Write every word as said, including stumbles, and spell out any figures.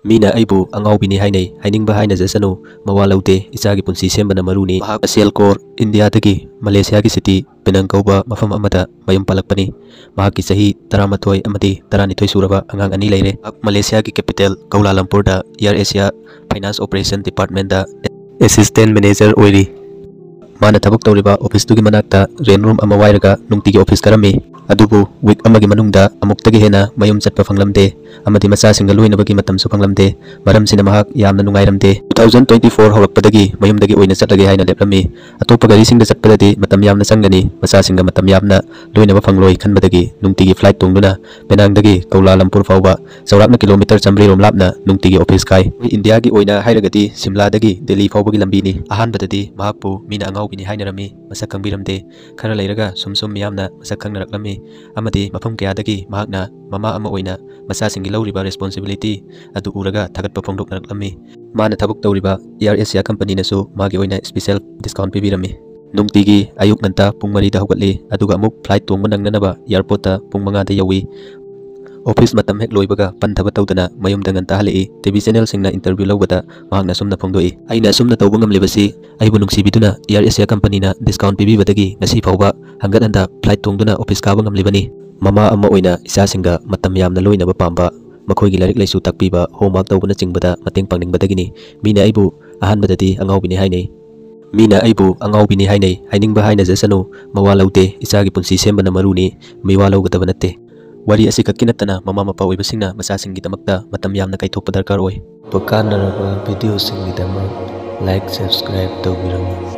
ꯃꯤꯅ ꯑꯩꯕꯨ ꯑꯉꯥꯎꯕꯤꯅꯤ ꯍꯥꯏꯅꯩ, ꯍꯥꯏꯅꯤꯡꯕ ꯍꯥꯏꯅꯖꯁꯅꯨ, ꯃꯋꯥ ꯂꯧꯗꯦ, ꯏꯆꯥꯒꯤ ꯄꯨꯟꯁꯤ ꯁꯦꯝꯕꯅ ꯃꯔꯨꯅꯤ꯫ ꯃꯍꯥꯛ ꯁꯦꯜ ꯀꯣꯔ ꯏꯟꯗꯤꯌꯥꯗꯒꯤ ꯃꯂꯦꯁꯤꯌꯥꯒꯤ ꯁꯤꯇꯤ ꯄꯦꯅꯥꯡ ꯀꯧꯕ ꯃꯐꯝ ꯑꯃꯗ ꯃꯌꯨꯝ ꯄꯥꯜꯂꯛꯄꯅꯤ꯫ ꯃꯍꯥꯛꯀꯤ ꯆꯍꯤ ꯇꯔꯥꯃꯥꯊꯣꯏ ꯑꯃꯗꯤ ꯇꯔꯥꯅꯤꯊꯣꯏ ꯁꯨꯔꯕ ꯑꯉꯥꯡ ꯑꯅꯤ ꯂꯩꯔꯦ꯫ ꯃꯍꯥꯛ ꯃꯂꯦꯁꯤꯌꯥꯒꯤ ꯀꯦꯄꯤꯇꯦꯜ ꯀꯧꯂꯥꯂꯝꯄꯨꯔꯗ Air Asia Finance Operation Departmentꯗ assistant manager ꯑꯣꯏꯔꯤ꯫ ꯃꯥꯅ ꯊꯕꯛ ꯇꯧꯔꯤꯕ ꯑꯣꯐꯤꯁꯇꯨꯒꯤ ꯃꯅꯥꯛꯇ rent room ꯑꯃ ꯋꯥꯏꯔꯒ ꯅꯨꯡꯇꯤꯒꯤ ꯑꯣꯐꯤꯁ ꯀꯥꯔꯝꯃꯤ꯫ ꯑꯗꯨꯕꯨ week ꯑꯃꯒꯤ ꯃꯅꯨꯡꯗ ꯑꯃꯨꯛꯇꯒꯤ ꯍꯦꯟꯅ ꯃꯌꯨꯝ ꯆꯠꯄ ꯐꯪꯂꯝꯗꯦ ꯑꯃꯗꯤ ꯃꯆꯥꯁꯤꯡꯒ ꯂꯣꯏꯅꯕꯒꯤ ꯃꯇꯝꯁꯨ ꯐꯪꯂꯝꯗꯦ꯫ ꯃꯔꯝꯁꯤꯅ ꯃꯍꯥꯛ ꯌꯥꯝꯅ ꯅꯨꯡꯉꯥꯏꯔꯝꯗꯦ꯫ Two thousand twenty four ꯍꯧꯔꯛꯄꯗꯒꯤ ꯃꯌꯨꯝꯗꯒꯤ ꯑꯣꯏꯅ ꯆꯠꯂꯒꯦ ꯍꯥꯏꯅ ꯂꯦꯞꯂꯝꯃꯤ꯫ ꯑꯇꯣꯞꯄ ꯒꯥꯔꯤꯁꯤꯡꯗ ꯆꯠꯄꯗꯗꯤ ꯃꯇꯝ ꯌꯥꯝꯅ ꯆꯪꯒꯅꯤ, ꯃꯆꯥꯁꯤꯡꯒ ꯃꯇꯝ ꯌꯥꯝꯅ ꯂꯣꯏꯅꯕ ꯐꯪꯂꯣꯏ ꯈꯟꯕꯗꯒꯤ ꯅꯨꯡꯇꯤꯒꯤ flight ꯇꯣꯡꯗꯨꯅ ꯄꯦꯅꯥꯡꯗꯒꯤ ꯀꯧꯂꯥꯂꯝꯄꯨꯔ ꯐꯥꯎꯕ ꯆꯥꯎꯔꯥꯛꯅ kilometre ꯆꯥꯝꯃꯔꯤ ꯔꯣꯝ ꯂꯥꯞꯅ ꯅꯨꯡꯇꯤꯒꯤ ꯑꯣꯐꯤꯁ ꯀꯥꯏ꯫ ꯏꯟꯗꯤꯌꯥꯒꯤ ꯑꯣꯏꯅ ꯍꯥꯏꯔꯒꯗꯤ ꯁꯤꯝꯂꯥꯗꯒꯤ ꯗꯦꯜꯂꯤ ꯐꯥꯎꯕꯒꯤ ꯂꯝꯕꯤꯅꯤ꯫ ꯑꯍꯥꯟꯕꯗꯗꯤ ꯃꯍꯥꯛꯄꯨ ꯃꯤꯅ ꯑꯉꯥꯎꯕꯤꯅꯤ ꯍꯥꯏꯅꯔꯝꯃꯤ, ꯃꯁꯛ ꯈꯪꯕꯤꯔꯝꯗꯦ꯫ ꯈꯔ ꯂꯩꯔꯒ ꯁꯨꯝ ꯁꯨꯝ ꯃꯤꯌꯥꯝꯅ ꯃꯁꯛ ꯈꯪꯅꯔꯛꯂꯝꯃꯤ ꯑꯃꯗꯤ ꯃꯐꯝ ꯀꯌꯥꯗꯒꯤ ꯃꯍꯥꯛꯅ ꯃꯃꯥ ꯑꯃ ꯑꯣꯏꯅ ꯃꯆꯥꯁꯤꯡꯒꯤ ꯂꯧꯔꯤꯕ responsibility ꯑꯗꯨ ꯎꯔꯒ ꯊꯥꯒꯠꯄ ꯐꯣꯡꯗꯣꯛꯅꯔꯛꯂꯝꯃꯤ꯫ ꯃꯥꯅ ꯊꯕꯛ ꯇꯧꯔꯤꯕ Air Asia companyꯅꯁꯨ ꯃꯥꯒꯤ ꯑꯣꯏꯅ special discount ꯄꯤꯕꯤꯔꯝꯃꯤ꯫ ꯅꯨꯡꯇꯤꯒꯤ ꯑꯌꯨꯛ ꯉꯟꯇꯥ ꯄꯨꯡ ꯃꯔꯤꯗ ꯍꯧꯒꯠꯂꯤ, ꯑꯗꯨꯒ ꯑꯃꯨꯛ flight ꯇꯣꯡꯕ ꯅꯪꯅꯅꯕ airportꯇ ꯄꯨꯡ ꯃꯉꯥꯗ ꯌꯧꯏ꯫ ꯑꯣꯐꯤꯁ ꯃꯇꯝ ꯍꯦꯛ ꯂꯣꯏꯕꯒ ꯄꯟꯊꯕ ꯇꯧꯗꯅ ꯃꯌꯨꯝꯗ ꯉꯟꯇꯥ ꯍꯜꯂꯛꯏ꯫ TV channelꯁꯤꯡꯅ interview ꯂꯧꯕꯗ ꯃꯍꯥꯛꯅ ꯑꯁꯨꯝꯅ ꯐꯣꯡꯗꯣꯛꯏ, "ꯑꯩꯅ ꯑꯁꯨꯝꯅ ꯇꯧꯕ ꯉꯝꯂꯤꯕꯁꯤ ꯑꯩꯕꯨ ꯅꯨꯡꯁꯤꯕꯤꯗꯨꯅ Air Asia companyꯅ discount ꯄꯤꯕꯤꯕꯗꯒꯤ ꯉꯁꯤ ꯐꯥꯎꯕ ꯍꯟꯒꯠ ꯍꯟꯗ flight ꯇꯣꯡꯗꯨꯅ ꯑꯣꯐꯤꯁ ꯀꯥꯕ ꯉꯝꯂꯤꯕꯅꯤ꯫ ꯃꯃꯥ ꯑꯃ ꯑꯣꯏꯅ ꯏꯆꯥꯁꯤꯡꯒ ꯃꯇꯝ ꯌꯥꯝꯅ ꯂꯣꯏꯅꯕ ꯄꯥꯝꯕ, ꯃꯈꯣꯏꯒꯤ ꯂꯥꯏꯔꯤꯛ ꯂꯥꯏꯁꯨ ꯇꯥꯛꯄꯤꯕ, homework ꯇꯧꯕꯅꯆꯤꯡꯕꯗ ꯃꯇꯦꯡ ꯄꯥꯡꯅꯤꯡꯕꯗꯒꯤꯅꯤ꯫ ꯃꯤꯅ ꯑꯩꯕꯨ ꯑꯍꯥꯟꯕꯗꯗꯤ ꯑꯉꯥꯎꯕꯤꯅꯤ ꯍꯥꯏꯅꯩ꯫ ꯃꯤꯅ ꯑꯩꯕꯨ ꯑꯉꯥꯎꯕꯤꯅꯤ ꯍꯥꯏꯅꯩ, ꯍꯥꯏꯅꯤꯡꯕ ꯍꯥꯏꯅꯖꯁꯅꯨ, ꯃꯋꯥ ꯂꯧꯗꯦ, ꯏꯆꯥꯒꯤ ꯄꯨꯟꯁꯤ ꯁꯦꯝꯕꯅ ꯃꯔꯨꯅꯤ, ꯃꯤꯋꯥ ꯂꯧꯒꯗꯕ ꯅꯠꯇꯦ"꯫ ꯋꯥꯔꯤ ꯑꯁꯤꯈꯛꯀꯤ ꯅꯠꯇꯅ ꯃꯃꯥ ꯃꯄꯥ ꯑꯣꯏꯕꯁꯤꯡꯅ ꯃꯆꯥꯁꯤꯡꯒꯤꯗꯃꯛꯇ ꯃꯇꯝ ꯌꯥꯝꯅ ꯀꯥꯏꯊꯣꯛꯄ ꯗꯔꯀꯥꯔ ꯑꯣꯏ꯫ ꯀꯥꯟꯅꯔꯕ videoꯁꯤꯡꯒꯤꯗꯃꯛ like, subscribe ꯇꯧꯕꯤꯔꯝꯃꯨ꯫